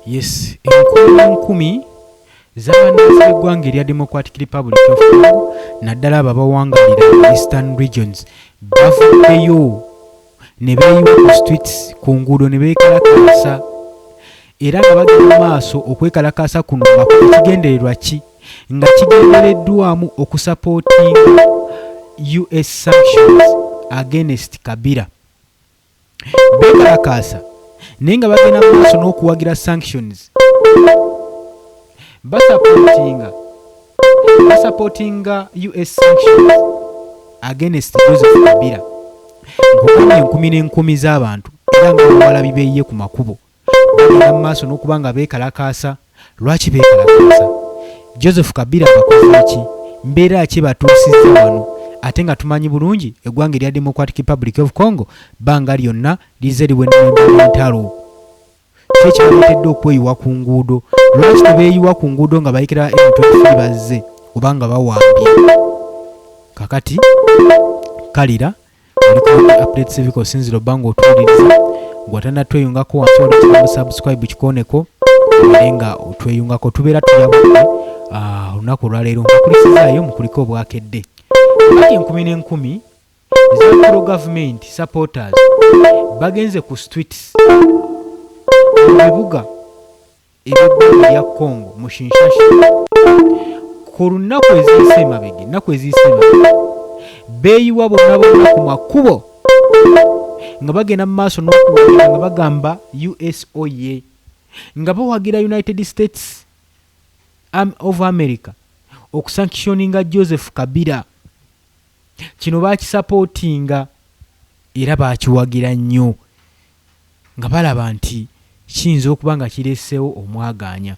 Yes, enkumi n'enkumi z'abannansi b'eggwanga erya Democratic Republic of Congo naddala abo abawangalira mu Eastern Regions bavuddeyo ne beeyiwa ku streets ku nguudo ne beekalakaasa era nga bagenda mu maaso okwekalakaasa kuno nga ekigendererwa ki nga kigendereddwamu okusapootinga US sanctions against Kabila. Beekalakaasa naye nga bagenda mu maaso n'okuwagira sanctions. Basapootinga basapootinga US sanctions against Joseph Kabila. Nkugambye enkumi n'enkumi z'abantu era nga bawalabi beeyiye ku makubo. Bagenda mu maaso n'okuba nga beekalakaasa. Lwaki beekalakaasa? Joseph Kabila abakoze ki? Mbeera ki ebatuusizza wano? Ate nga tumanyi bulungi eggwanga erya Democratic Republic of Congo bbanga lyonna lizze liwennemba n'entalo. Ki ekibaleetedde okweyiwa ku nguudo? Lwaki tebeeyiwa ku nguudo nga bayekera ba M23 bazze oba nga bawambye? Kakati kalira Oli ku Weekly Update Civic osinzira obba ng'otuwuliriza gwe atanatweyungako wansi wali ekigambo subscribe kikooneko obeere nga otweyungako tubeera tulya budde ah, olunaku olwaleero nkukulisizaayo mukulike obwakedde kati enkumi n'enkumi eza pro government supporters bagenze ku streets mu bibuga eby'eggwanga lya Congo mu Kinshasa ku lunaku eziyise emabega ennaku eziyise emabega beeyiwa bonna bonna ku makubo nga bagenda mu maaso n'okuwagira nga bagamba USOA nga bawagira United States of America okusankishoninga Joseph Kabila. Kino baakisapootinga era baakiwagira nnyo nga balaba nti kiyinza okuba nga kireeseewo omwagaanya.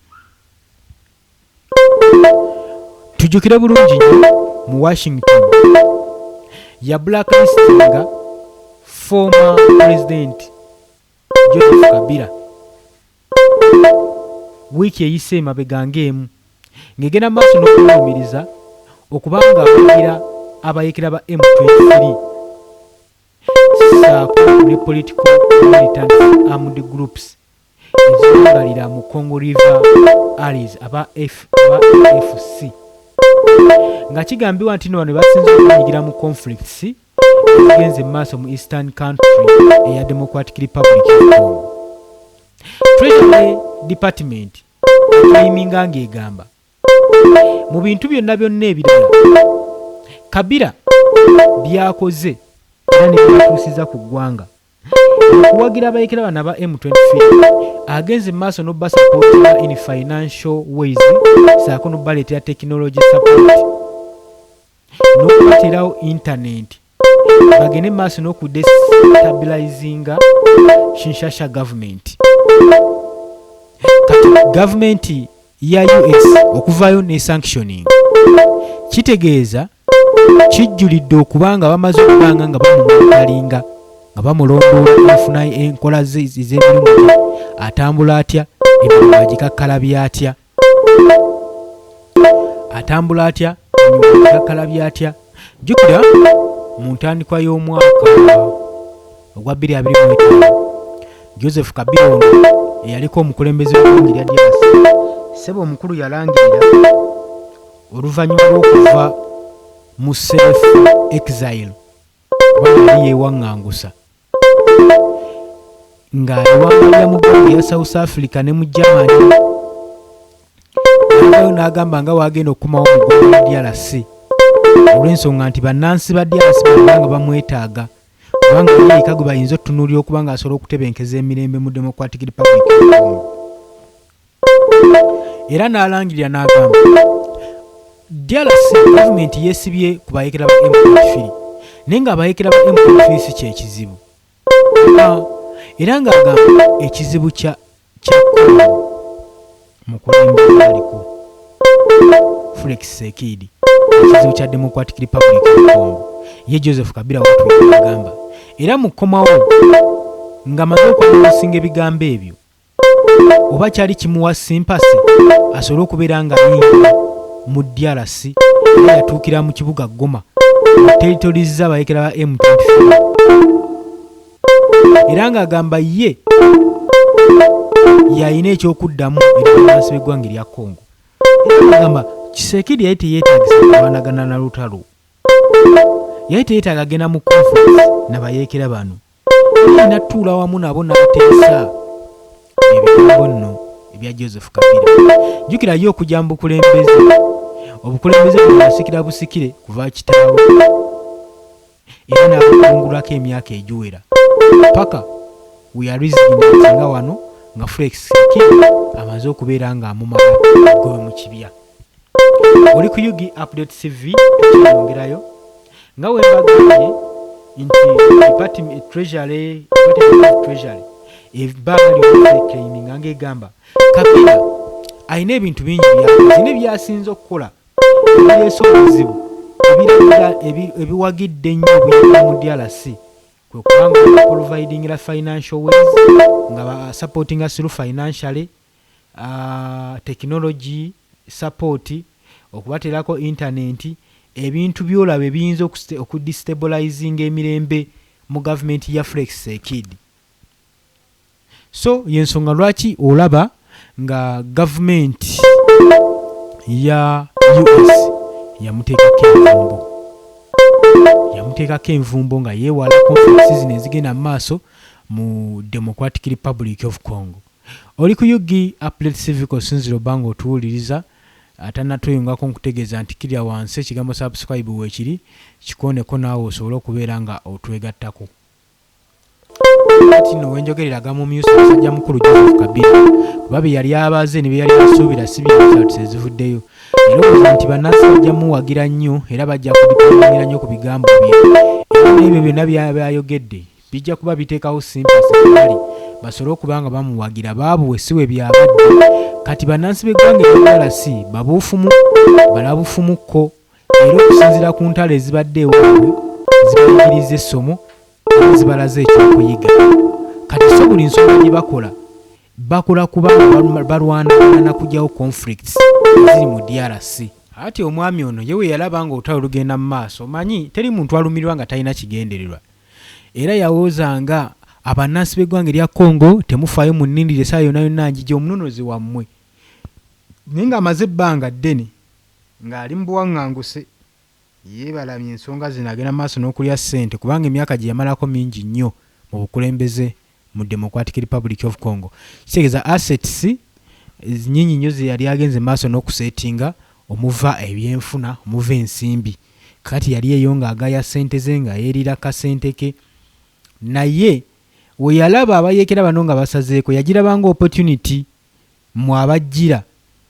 Tujjukire bulungi nnyo mu Washington ya blacklistinga former president Joseph Kabila wiiki eyise emabega ng'emu ng'egenda mu maaso n'okumulumiriza okuba nga awagira abayeekera ba M23 ssaako ne political militant armed groups eziwangalira mu Congo River Allies aba AFC nga kigambibwa nti no bano basinze okwenyigira mu conflicts ezigenze mu maaso mu Eastern Country eya Democratic Republic of Congo. Treasury Department ekiyiminga ng'egamba mu bintu byonna byonna ebirala Kabila byakoze era ne byatuusiza ku ggwanga okuwagira abayekera bano aba M23 agenze mu maaso n'obasapootinga in financial ways saako n'obaleetera technology support n'okubateerawo intanenti bagende mu maaso n'okudestabilizinga Kinshasa gavumenti. Kati gavumenti ya US okuvaayo ne sanctioning kitegeeza kijjulidde okuba nga bamaze okubanga nga bamumonitalinga nga bamulondoola enfuna enkola ze ez'emirimu gye atambula atya emirimu agikakkalabya atya atambula atya emirimu agikakkalabya atya jjukira mu ntandikwa y'omwaka ogwa 2025 Joseph Kabila ono eyaliko omukulembeze w'eggwanga erya DRC ssebo omukulu yalangirira oluvannyuma lw'okuva mu self exile kuba yali yeewaŋŋangusa ng'awangalira mu ggwanga erya South Africa ne mu Germany n'avaayo n'agamba nga w'agenda okukomawo mu ggwanga lya DRC olw'ensonga nti bannansi ba DRC bonna nga bamwetaaga kubanga ye yekka gwe bayinza otutunuulira okuba ng'asobola okutebenkeza emirembe mu Democratic Republic of Congo. Era n'alangirira n'agamba DRC gavumenti yeesibye ku bayeekera ba M23 naye ng'abayeekera ba M23 si kyekizibu era ng'agamba ekizibu kya kya Congo mukulembeze aliko Felix Tshisekedi ekizibu kya Democratic Republic of Congo ye Joseph Kabila watwigamba era mu kukomawo Ng'amaze okuannouncinga ebigambo ebyo, oba kyali kimuwa sympathy asobole okubeera nga ayingira mu DRC, era yatuukira mu kibuga Goma mu territories z'abayekera ba M23, era ng'agamba ye yalina ekyokuddamu eri bannansi b'eggwanga erya Congo. Era ng'agamba Tshisekedi yali teyeetagisa kulwanagana na lutalo, yali teyeetaaga agenda mu conference nabayeekera bano, era alina tuula wamu nabo n'ateesa. Ebigambo nno ebya Joseph Kabila. Jjukira ye okujja mu bukulembeze, obukulembeze buno yasikira busikire kuva kitaawe, era n'abukungulako emyaka egiwera paka we yaresignatinga nga wano nga Felix Tshisekedi amaze okubeera ng'amumala gowe mu kibya. Oli ku UG Update TV, tukyeyongerayo nga wembagambye nti Department Treasury, Department of Treasury ebbanga lyonna claiminga ng'egamba Kabila alina ebintu bingi byakoze ne byasinze okukola ebireese obuzibu ebiragira ebiwagidde ennyo obuyinza mu DRC, kwe kubanga providingira financial ways nga ba supportinga through financially, technology support, okubateerako internet, ebintu byolaba ebiyinza okudestabilizinga emirembe mu gavumenti ya Felix Tshisekedi. So yensonga lwaki olaba nga gavumenti ya US yamuteekako envumbo, yamuteekako envumbo nga yeewala conference zino ezigenda mu maaso mu Democratic Republic of Congo. Oli ku UG Update Civic, osinzira obba nga otuwuliriza atanatweyungako, nkutegeeza nti kirya wansi ekigambo subscribe weekiri, kikooneko naawe osobole okubeera nga otwegattako. Kati nno wenjogerera gamumyusa musajja mukulu Joseph Kabila, kuba bye yali abaze ne bye yali asuubira si bye results ezivuddeyo. Yalowooza nti bannansi bajja muwagira nnyo era bajja kudipendingira nnyo ku bigambo bye, era n'ebyo byonna byayogedde bijja kuba biteekawo sympathy bali basobole okuba nga bamuwagira. Baabuwe si we byabadde. Kati bannansi b'eggwanga erya DRC babuufumu balabufumukko, era okusinziira ku ntalo ezibadde ewaabwe zibayigiriza essomo era zibalaze ekyokuyiga. Kati so buli nsonga gye bakola, bakola kubanga balwanagana na kugyawo conflicts eziri mu DRC. Ati omwami ono ye we yalaba nga olutalo lugenda mu maaso, omanyi teri muntu alumirirwa nga talina kigendererwa, era yawoozanga abannansi b'eggwanga erya Congo, temufaayo, munnindire, essaawa yonna yonna njija omununuzi wammwe. Naye ng'amaze ebbanga ddene ng'ali mu buwaŋŋanguse, yeebalamye ensonga zino, agenda maaso n'okulya ssente, kubanga emyaka gye yamalako mingi nnyo mu bukulembeze mu Democratic Republic of Congo. Kitegeeza assets nyingi nnyo ze yali agenze maaso n'okusetinga omuva ebyenfuna, omuva ensimbi. Kati yali eyo ng'agaya ssente ze, nga yeerira kasente ke, naye we yalaba abayeekera bano nga basazeeko, yagiraba nga opportunity mmwe abajjira,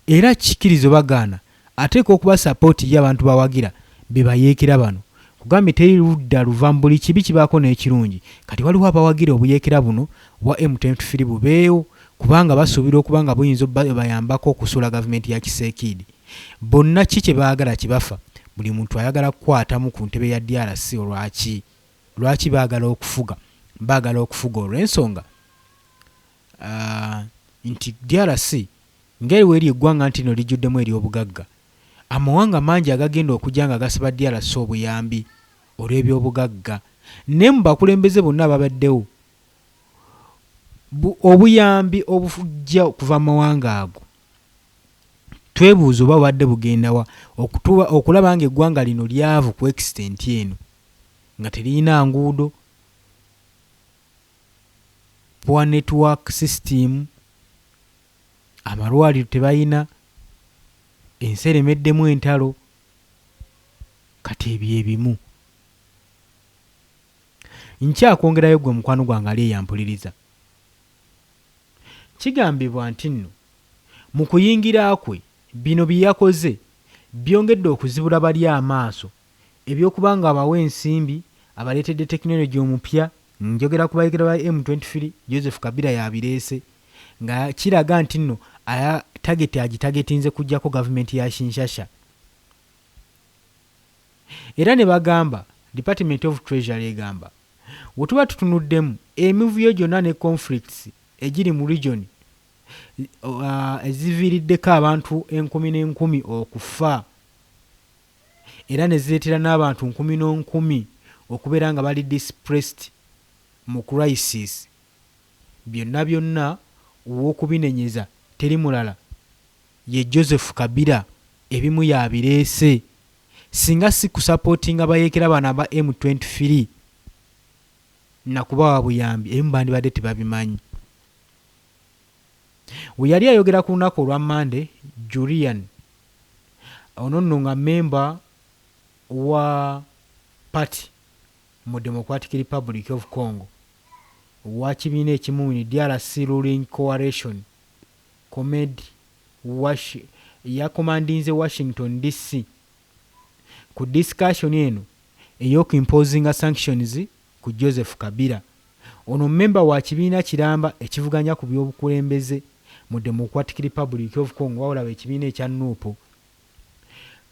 era kikirizo bagaana ateekwa okuba support ye abantu bawagira be bayeekera bano. Kugambye teri ludda luva mu buli kibi kibaako n'ekirungi. Kati waliwo abawagira obuyeekera buno obwa M23 bubeewo, kubanga basuubira okuba nga buyinza obayambako okusuula gavumenti ya Tshisekedi. Bonna ki kye baagala kibafa, buli muntu ayagala kukwatamu ku ntebe ya DRC. Olwaki? Lwaki baagala okufuga? Baagala okufuga olw'ensonga nti DRC nga weri eggwanga nti no lijjuddemu ery'obugagga, amawanga mangi agagenda okujja nga gasaba DRC obuyambi olw'ebyobugagga. Naye mu bakulembeze bonna ababaddewo, obuyambi obujja okuva mu mawanga ago twebuuza oba bubadde bugenda wa, okulaba nga eggwanga lino lyavu ku extent eno nga teririna nguudo, poor network system, amalwaliro tebalina, ensi eremeddemu entalo. Kati ebyo ebimu nkyakwongerayo gwe mukwano gwange ali eyampuliriza. Kigambibwa nti nno mu kuyingira kwe bino bye yakoze byongedde okuzibula bali amaaso, ebyokuba nga abawa ensimbi, abaleetedde tekinologi omupya. Njogera ku bayekera ba M23, Joseph Kabila yabireese nga kiraga nti nno target agitagetinze kuggyako gavumenti ya Kinshasa. Era ne bagamba Department of Treasury egamba Wetuba tutunuddemu emivuyo gyonna ne conflicts egiri mu region eziviiriddeko abantu enkumi n'enkumi okufa era ne zireetera n'abantu nkumi n'onkumi okubeera nga bali displaced mu crisis, byonna byonna ow'okubinenyeza teri mulala ye Joseph Kabila, ebimu y'abireese. Singa si kusapootinga bayeekera bano aba M23 na kubawa buyambi, ebimu bandibadde tebabimanyi. We yali ayogera ku lunaku olwa Mmande, Julian ono nno nga mmemba wa party mu Democratic Republic of Congo owa kibiina ekimu in DRC ruling coalition Comed Wash yakomandinze Washington DC ku discussion eno ey'okuimposinga sanctions ku Joseph Kabila. Ono mmemba wa kibiina kiramba ekivuganya ku by'obukulembeze mu Democratic Republic of Congo wabula ekibiina ekya NUP.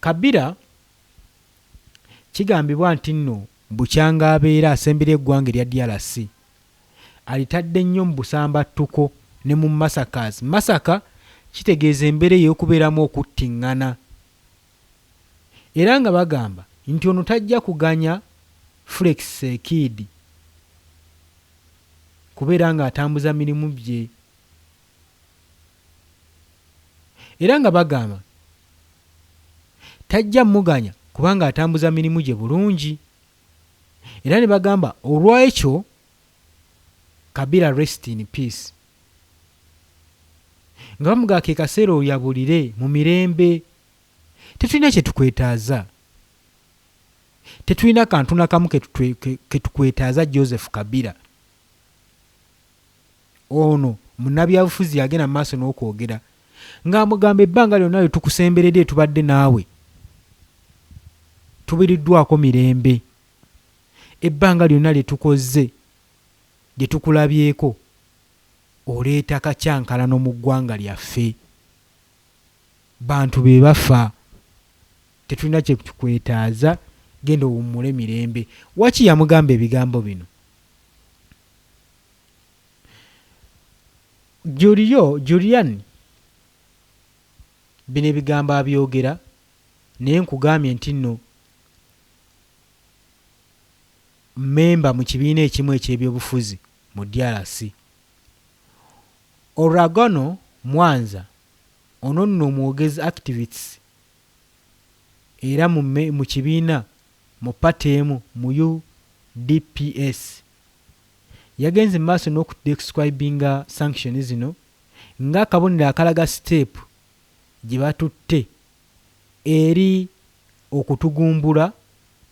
Kabila kigambibwa nti nno bukyanga abeera asembera eggwanga erya DRC alitadde nnyo mu busambattuko ne mu massacres. Massacre kitegeeza embeera ey'okubeeramu okuttiŋŋana era nga bagamba nti ono tajja kuganya Felix Tshisekedi kubeera ng'atambuza mirimu gye era nga bagamba tajja muganya kubanga atambuza mirimu gye bulungi era ne bagamba olw'ekyo Kabila rest in peace nga bamugamba ke kaseera oyabulire mu mirembe, tetulina kye tukwetaaza, tetulina kantu na kamu ke tukwetaaza. Joseph Kabila ono munnabyabufuzi yagenda mu maaso n'okwogera ng'amugamba ebbanga lyonna lye tukusemberedde tubadde naawe tubiriddwako mirembe, ebbanga lyonna lye tukoze lye tukulabyeko oleeta kakyankalano mu ggwanga lyaffe, bantu be bafa, tetulina kye tukwetaaza, genda owummule mirembe. Waki yamugamba ebigambo bino? Julio Julian bino ebigambo abyogera, naye nkugambye nti nno mmemba mu kibiina ekimu eky'ebyobufuzi mu DRC. Oragano Mwanza ono nno omwogezi activists era mu kibiina mu party emu mu UDPS yagenze mu maaso n'okudescribinga sanction zino ng'akabonero akalaga step gye batutte eri okutugumbula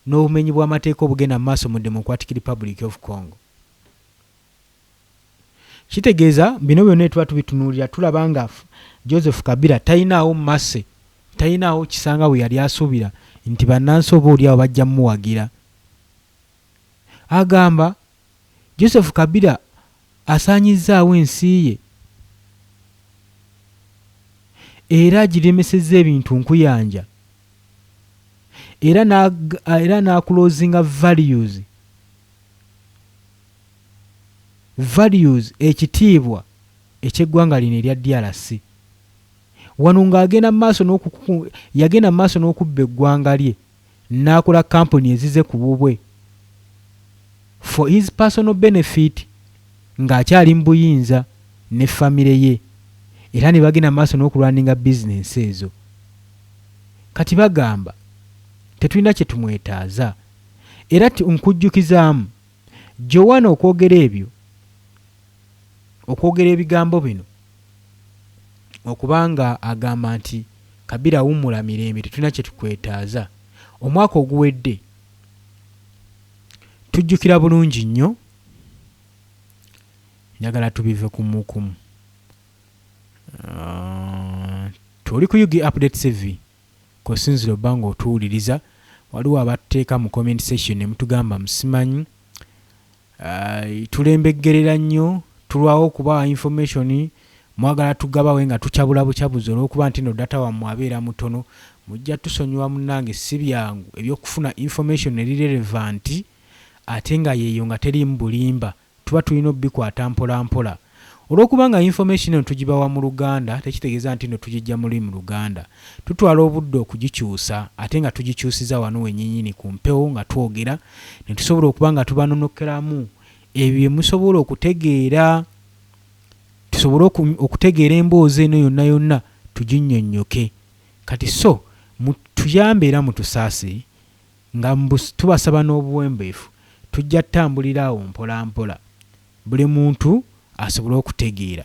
n'obumenyi bw'amateeka obugenda mu maaso mu Democratic Republic of Congo. Kitegeeza bino byonna tuba tubitunuulira tulaba nga Joseph Kabila talinaawo masse, talinaawo kisanga we yali asuubira nti bannansi oba oli awo bajja mmuwagira. Agamba Joseph Kabila asaanyizzaawo ensi ye era agiremesezza ebintu nkuyanja era n'akulosinga values ekitiibwa eky'eggwanga lino erya DRC. Wano ng'agenda mu maaso yagenda mu maaso n'okubba eggwanga lye n'akola kampuni ezize ku bubwe for his personal benefit ng'akyali mu buyinza ne famire ye, era ne bagenda mu maaso n'okulwaninga bizinensi ezo. Kati bagamba tetulina kye tumwetaaza. Era nkujjukizaamu Joanna okwogera ebyo, okwogera ebigambo bino okubanga agamba nti Kabila wummula mirembe tetulina kye tukwetaaza. Omwaka oguwedde tujjukira bulungi nnyo, njagala tubive kumukumu. Tuli ku UG Update TV kw'osinziira obba ng'otuwuliriza. Waliwo abatuteeka mu comment section ne mutugamba musimanyi tulembeggerera nnyo, tulwawo okubawa information, mwagala tugabawe nga tukyabula bukyabuzi olw'okuba nti nno data wammwe abeera mutono. Mujja tusonyiwa munnange, si byangu eby'okufuna information eri relevant ate nga yeeyo nga teriimu bulimba tuba tulina obikwata mpola mpola. Olw'okuba nga information eno tugibawa mu Luganda tekitegeeza nti nno tugijja muli mu Luganda. Tutwala obudde okugikyusa ate nga tugikyusiza wano wenyinyini ku mpewo nga twogera ne tusobola okuba nga tubanonokeramu ebyo bye musobola okutegeera tusobole okutegeera emboozi eno yonna yonna tuginnyonnyoke. Kati so mutuyambe era mutusaasire nga tubasaba n'obuwembeefu tujja ttambulira awo mpola mpola buli muntu asobole okutegeera.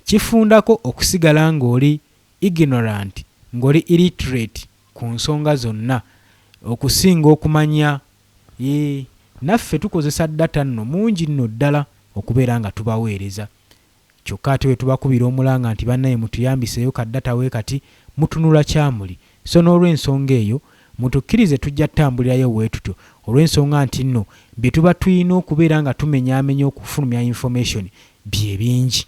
Kifundako okusigala ng'oli ignorant, ng'oli illiterate ku nsonga zonna okusinga okumanya. Yee, naffe tukozesa data nno mungi nno ddala okubeera nga tubaweereza. Kyokka ate bwe tubakubira omulanga nti bannaye mutuyambiseeyo ka data weekati, mutunula kyamuli. So n'olwensonga eyo, mutukkirize tujja ttambulirayo weetutyo olw'ensonga nti nno bye tuba tulina okubeera nga tumenyaamenya okufulumya information bye bingi.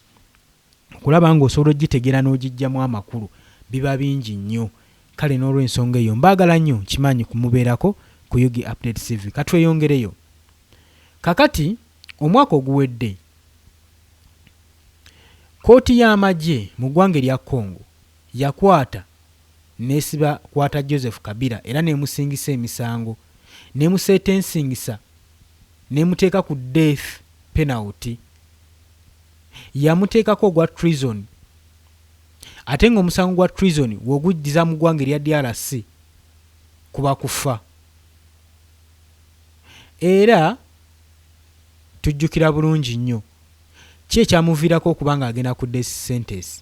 Okulaba ng'osobola ogitegeera n'ogiggyamu amakulu biba bingi nnyo. Kale n'olwensonga eyo mbaagala nnyo nkimanyi kumubeerako ku Ug Update TV. Katweyongereyo. Kakati omwaka oguwedde kkooti y'amagye mu ggwanga erya Congo yakwata n'esiba kwata Joseph Kabila era n'emusingisa emisango n'emuseetensingisa n'emuteeka ku death penalty. Yamuteekako ogwa treason ate ng'omusango gwa treason w'ogujjiza mu ggwanga erya DRC kuba kufa. Era tujjukira bulungi nnyo ki ekyamuviirako okuba ng'agenda ku death sentence.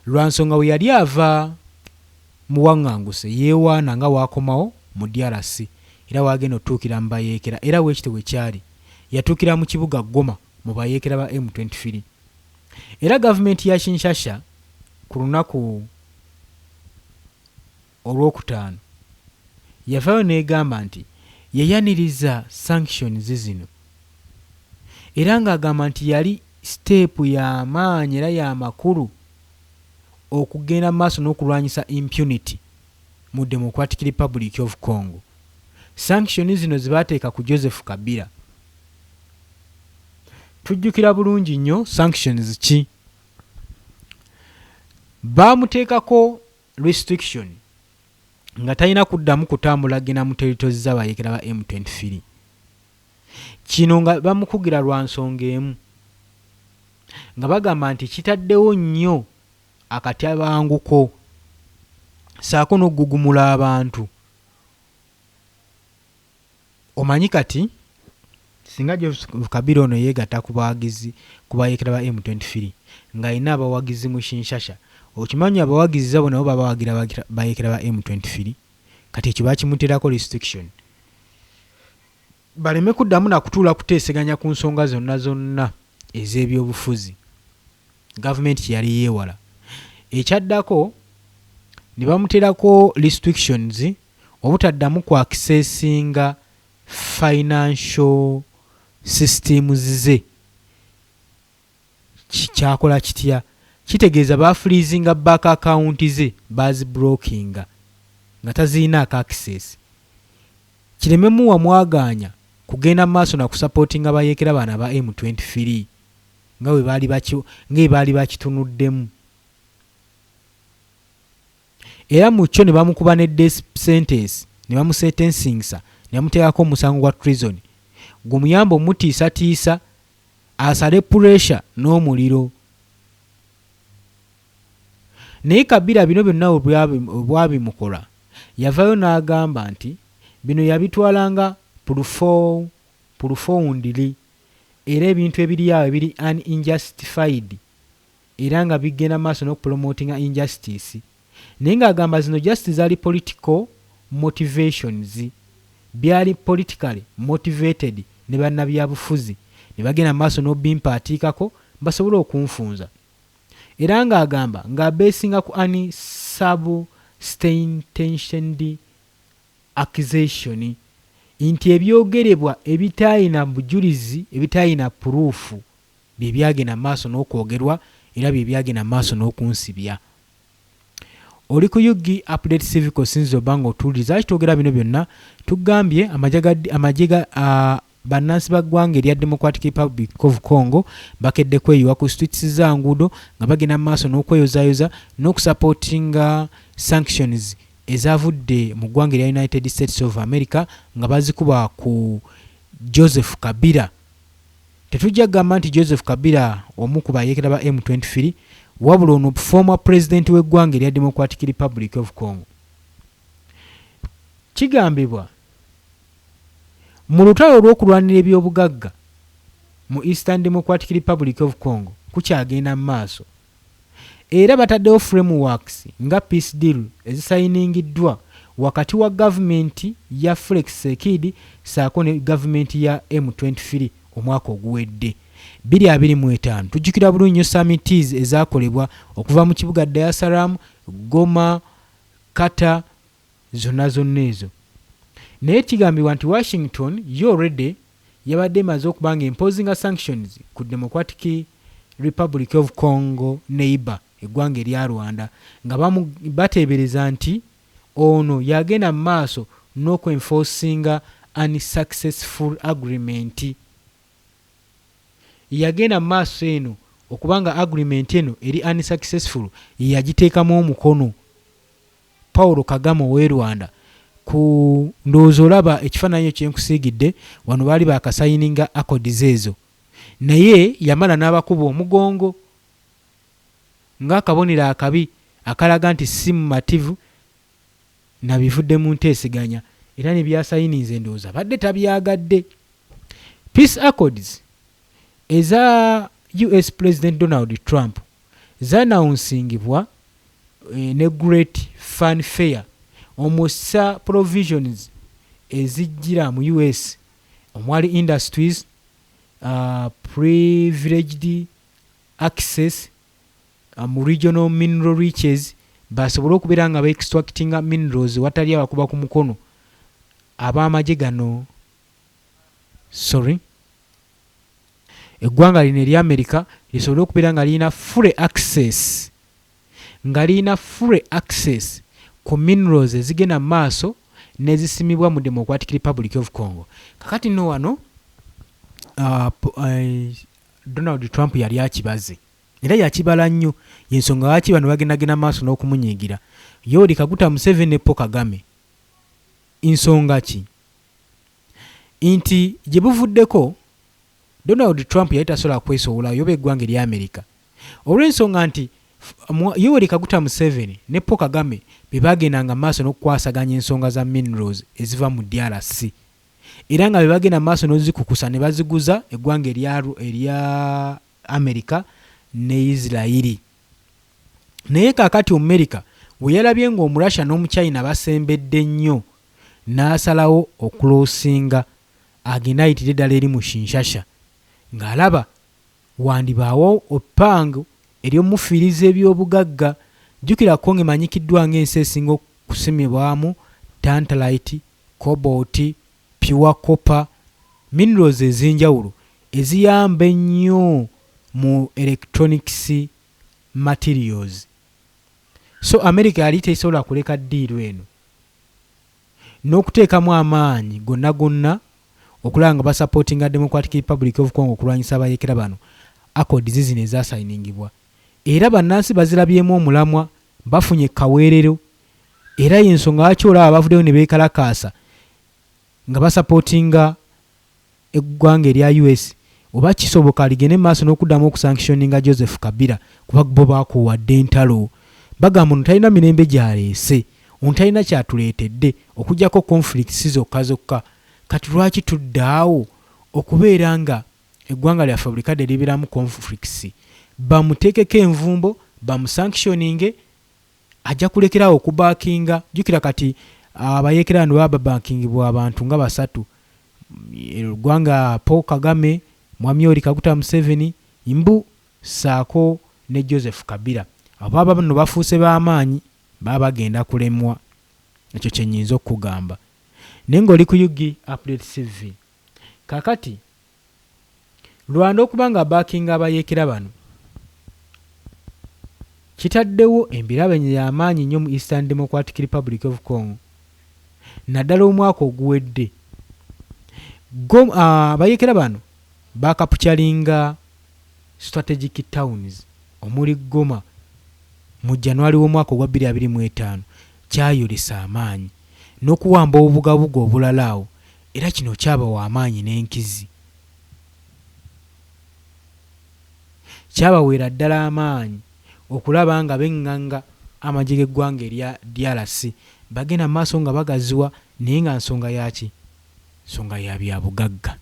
Lwa nsonga bwe yali ava mu waŋŋanguse yeewaana nga w'akomawo mu DRC era w'agenda otutuukira mu bayeekera era bwekityo bwe kyali. Yatuukira mu kibuga Goma mu bayeekera ba M23 era gavumenti ya Kinshasha ku lunaku Olwokutaano yavaayo n'egamba nti yayaniriza sanctions zino era ng'agamba nti yali siteepu ya maanyi era ya makulu okugenda mu maaso n'okulwanyisa impunity mu Democratic Republic of Congo. Sanctions zino ze baateeka ku Joseph Kabila. Tujjukira bulungi nnyo sanctions ki? Baamuteekako restriction nga talina kuddamu kutambula kugenda mu territories z'abayeekera ba M23. Kino nga bamukugira lwa nsonga emu nga bagamba nti kitaddewo nnyo akatabanguko ssaako n'okugugumula abantu. Omanyi kati singa Joseph Kabila ono yeegatta ku bawagizi ku bayeekera ba M23 ng'alina abawagizi mu Kinshasha, okimanyi abawagizi abo nabo baba bawagira bayeekera ba M23? Kati ekyo bakimuteerako restriction baleme kuddamu na kutuula kuteeseganya ku nsonga zonna zonna ez'ebyobufuzi gavumenti kye yali yeewala. Ekyaddako ne bamuteerako restrictions obutaddamu ku accessinga financial systems ze. Kyakola kitya? Kitegeeza baafreezinga bank account ze, baaziblockinga nga tazirinaako access kireme muwa mwagaanya kugenda mu maaso na kusupportinga bayeekera bano aba M23 nga nga bwe baali bakitunuddemu. Era mu kyo ne bamukuba ne death sentence, ne bamusetensingisa, ne bamuteekako omusango gwa treason, gumuyambe omutiisatiisa asale pressure n'omuliro. Naye Kabila bino byonna bwe bwabimukola, yavaayo n'agamba nti bino yabitwala nga profoundly era ebintu ebiri awo ebiri unjustified era nga bigenda maaso n'okupromotinga injustice, naye ng'agamba zino just zaali political motivations, byali politically motivated ne bannabyabufuzi ne bagenda maaso n'obimpaatiikako basobole okunfunza, era ng'agamba ng'abeesinga ku unsubstantiated accusation, nti ebyogerebwa ebitaalina bujulizi, ebitaalina proof bye byagenda maaso n'okwogerwa era bye byagenda maaso n'okunsibya. Oli ku UG Update Civic osinziza oba nga otuwuliriza. Lwaki twogera bino byonna? Tugambye amagye ga Bannansi ba ggwanga erya Democratic Republic of Congo bakedde kweyiwa ku streets za nguudo nga bagenda mu maaso n'okweyozayoza n'okusapootinga sanctions ezavudde mu ggwanga erya United States of America nga bazikuba ku Joseph Kabila. Tetujja kugamba nti Joseph Kabila omu ku bayeekera ba M23 wabula ono former president w'eggwanga erya Democratic Republic of Congo. Kigambibwa mu lutalo olw'okulwanira ebyobugagga mu Eastern Democratic Republic of Congo kukyagenda mu maaso era bataddewo frameworks nga peace deal ezisayiningiddwa wakati wa gavumenti ya Felix Tshisekedi ssaako ne gavumenti ya M23 omwaka oguwedde 2025. Tujjukira bulungi nnyo summits ezaakolebwa okuva mu kibuga Dar es Salaam, Goma, Qatar zonna zonna ezo. Naye kigambibwa nti Washington yo already yabadde emaze okuba nga imposinga sanctions ku Democratic Republic of Congo neighbor eggwanga erya Rwanda nga bateebereza nti ono yagenda mu maaso n'okwenforcinga unsuccessful agreement. Yagenda mu maaso eno okuba nga agreement eno eri unsuccessful yagiteekamu omukono Paul Kagame ow'e Rwanda. Ku ndowooza olaba ekifaananyi kye nkusiigidde wano, baali baakasayininga accords ezo naye yamala n'abakuba omugongo ng'akabonero akabi akalaga nti si mumativu nabivudde mu nteeseganya era ne byasayininze ndowooza badde tabyagadde. Peace accords eza US President Donald Trump zaanawunsingibwa ne great fanfare omwossa provisions ezijjira mu US omwali industries privileged access mu regional mineral riches, basobole okubeera nga baextractinga minerals watali abakuba ku mukono ab'amagye gano, sorry, eggwanga lino erya America lisobole okubeera nga lirina full access, nga lirina full access ku minerals ezigenda mu maaso n'ezisimibwa mu Democratic Republic of Congo. Kakati nno wano Donald Trump yali akibaze era yakibala nnyo, yensonga lwaki bano bagendagenda maaso n'okumunyiigira Yoweri Kaguta Museveni ne Paul Kagame. Nsonga ki? Nti gye buvuddeko Donald Trump yali tasobola kwesowolayo oba eggwanga erya America olw'ensonga nti Yoweri Kaguta Museveni ne Paul Kagame be bagendanga maaso n'okukwasaganya ensonga za minerals eziva mu DRC era nga be bagenda maaso n'ozikukusa ne baziguza eggwanga erya America ne Isirayiri. Naye kaakati Omumerika we yalabye ng'Omurussia n'Omuchina basembedde nnyo, n'asalawo okucrossinga agende ayitire ddala eri mu Kinshasa ng'alaba wandibaawo eppango ery'omufiiriza ebyobugagga. Jjukira Congo emanyikiddwa ng'ensi esinga okusimibwamu tantalite, cobalt, pure copper, minerals ez'enjawulo eziyamba ennyo mu electronics materials. So America yali tesobola kuleka ddiiru eno n'okuteekamu amaanyi gonna gonna okulaba nga basupportinga Democratic Republic of Congo okulwanyisa abayeekera bano. Accords zino ezasayiningibwa era bannansi bazirabyemu omulamwa, bafunye kaweerero era y'ensonga lwaki olaba bavuddeyo ne beekalakaasa nga basupportinga eggwanga erya US oba kisoboka ligende mu maaso n'okuddamu okusanctioninga Joseph Kabila, kuba bo baakuwadde entalo. Bagamba ono talina mirembe gy'aleese, ono talina kyatuleetedde okuggyako conflicts zokka zokka. Kati lwaki tuddaawo okubeera nga eggwanga lyaffe buli kadde libeeramu conflicts? Bamuteekeko envumbo, bamusanctioninge, ajja kulekerawo okubackinga. Jjukira kati abayeekera bano baba babackingibwa abantu nga basatu: eggwanga Paul Kagame, Mwami Yoweri Kaguta Museveni mbu ssaako ne Joseph Kabila. Abo baba bano bafuuse b'amaanyi, baba bagenda kulemwa. Ekyo kye nnyinza okukugamba. Naye ng'oli ku UG Update CV. Kaakati Rwanda okuba nga backinga abayeekera bano kitaddewo embirabanye y'amaanyi nnyo mu Eastern Democratic Republic of Congo, naddala omwaka oguwedde. Abayeekera bano baakapukyalinga strategic towns omuli Goma mu January w'omwaka ogwa 2025, kyayolesa amaanyi n'okuwamba obubugabuga obulala awo, era kino kyabawa amaanyi n'enkizi. Kyabaweera ddala amaanyi okulaba nga benganga amagye g'eggwanga erya DRC bagenda mu maaso nga bagaziwa, naye nga nsonga yaaki? Nsonga ya byabugagga.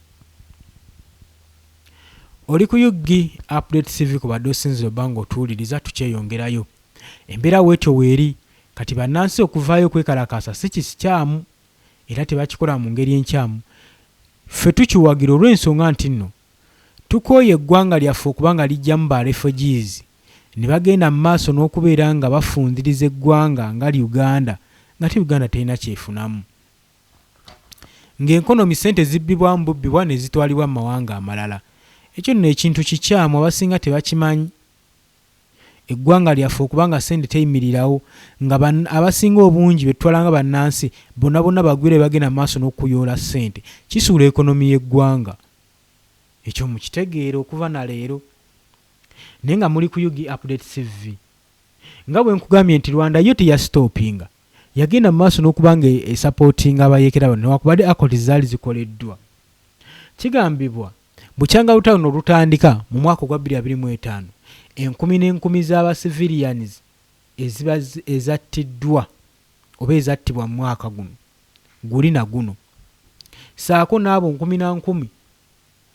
Oli ku UG Update TV kubadde osinzira obba nga otuwuliriza, tukyeyongerayo. Embeera weetyo weeri kati, bannansi okuvaayo okwekalakaasa si kikyamu era tebakikola mu ngeri enkyamu. Ffe tukiwagira olw'ensonga nti nno tukooye eggwanga lyaffe okuba nga lijjamu ba refugees ne bagenda mu maaso n'okubeera nga bafundiriza eggwanga nga Uganda, ng'ate Uganda terina kyefunamu. Ng'enkonomi ssente zibbibwamu bubbibwa ne zitwalibwa mu mawanga amalala. Ekyo nno ekintu kikyamu, abasinga tebakimanyi. Eggwanga lyaffe okuba nga ssente teyimirirawo, nga abasinga obungi be tutwala nga bannansi bonna bonna bagwira be bagenda mu maaso n'okuyoola ssente, kisuula ekonomi y'eggwanga. Ekyo mukitegeere okuva na leero. Naye nga muli ku Ug Update CV. Nga bwe nkugambye nti Rwanda yo teyasitoopinga. Yagenda mu maaso n'okuba nga esapootinga abayeekera bano newakubadde accords zaali zikoleddwa. Kigambibwa bukyanga lutalo luno lutandika mu mwaka ogwa 2025, enkumi n'enkumi z'aba civilians eziba ezattiddwa oba ezattibwa mu mwaka guno guli na guno ssaako n'abo nkumi na nkumi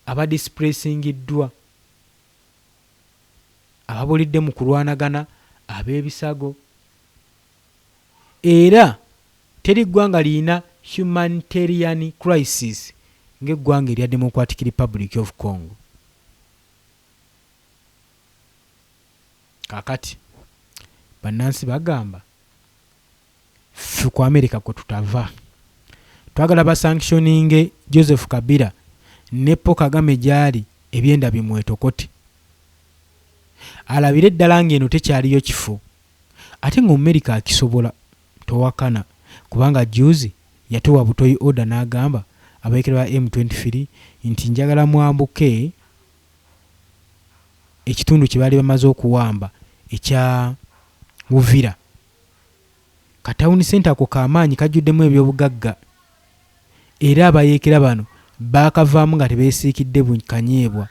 abadisipulesingiddwa, ababulidde mu kulwanagana, ab'ebisago. Era teri ggwanga lirina humanitarian crisis ng'eggwanga erya Democratic Republic of Congo. Kaakati bannansi bagamba ffe ku America kwe tutava. Twagala basanctioninge Joseph Kabila ne Paul Kagame gy'ali ebyenda bimwetokote. Alabire ddala ng'eno tekyaliyo kifo. Ate nga Omumerika akisobola, towakana, kubanga jjuuzi yatowa butoyi order n'agamba abayeekera ba M23 nti njagala mwambuke ekitundu kye baali bamaze okuwamba ekya Uvira. Ka town centre ako ka maanyi, kajjuddemu ebyobugagga era abayeekera bano baakavaamu nga tebeesiikidde kanyeebwa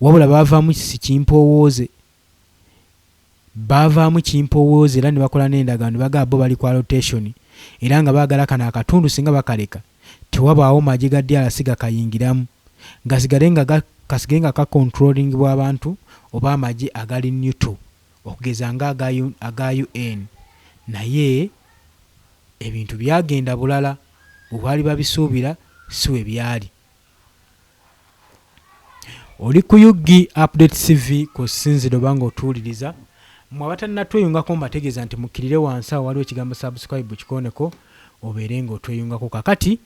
wabula baavaamu si kimpoowooze. Baavaamu kimpowooze era ne bakola n'endagaano ne bagamba bo bali ku allotation era nga baagala kano akatundu singa bakaleka tewabaawo magye ga DRC gakayingiramu gasigale nga kasigale nga kacontrollingibwa abantu oba amagye agali neutral okugeza nga aga UN, naye ebintu byagenda bulala bwe baali babisuubira si bwe byali. Oli ku Ug Update CV kw'osinzidde oba ng'otuwuliriza. Mmwe abatannatweyungako mbategeeza nti mukkirire wansi awo waliwo ekigambo subscribe kikooneko obeere ng'otweyungako. Kakati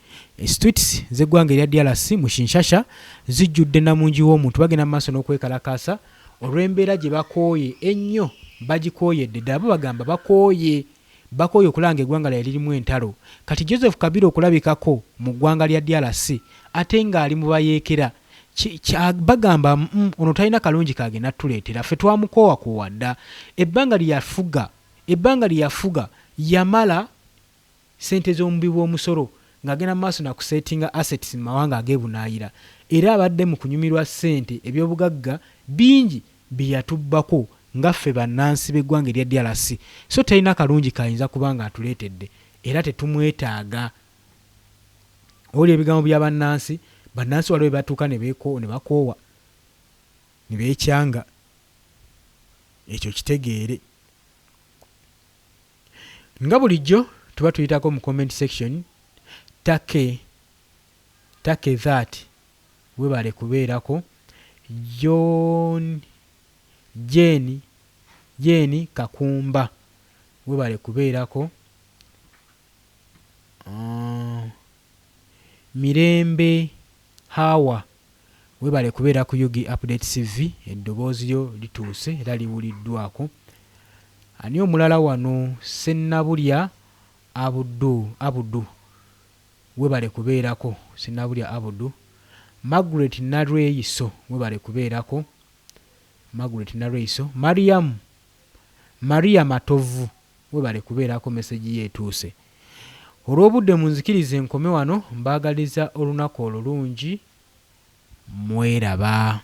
streets z'eggwanga erya DRC mu Kinshasha zijjudde namungi w'omuntu, bagenda mu maaso n'okwekalakaasa olw'embeera gye bakooye ennyo, bagikooyedde ddala. Bo bagamba bakooye. Bakooye okulaba nga eggwanga lyabwe lirimu entalo. Kati Joseph Kabila okulabikako mu ggwanga lya DRC ate nga ali mu bayeekera, ki, ki, bagamba mm, ono talina kalungi k'agenda tuleetera. Ffe twamukoowakoowa dda. Ebbanga lye yafuga, ebbanga lye yafuga yamala ssente z'omuwi w'omusolo ng'agenda mu maaso na kusetinga assets mu mawanga ag'ebunaayira era abadde mu kunyumirwa ssente eby'obugagga bingi bye yatubbako nga ffe bannansi b'eggwanga erya DRC so talina kalungi k'ayinza kuba ng'atuleetedde era tetumwetaaga. Owulira ebigambo bya bannansi, bannansi waliwo we batuuka ne bakoowa ne beekyanga ekyo kitegeere. Nga bulijjo tuba tuyitako mu comment section, Take take that webale kubeerako, John Jane Jane Kakumba webale kubeerako, Mirembe Hawa webale kubeera ku Ug Update CV, eddoboozi lyo lituuse era liwuliddwako. Ani omulala wano? Ssenabulya Abudu, Abudu. Webale kubeerako Sinabulya Abudu. Margaret Nalweyiso webale kubeerako. Margaret Nalweyiso. Mariam Maria Matovu webale kubeerako message yo etuuse. Olw'obudde munzikirize nkome wano mbaagaliza olunaku olulungi mweraba.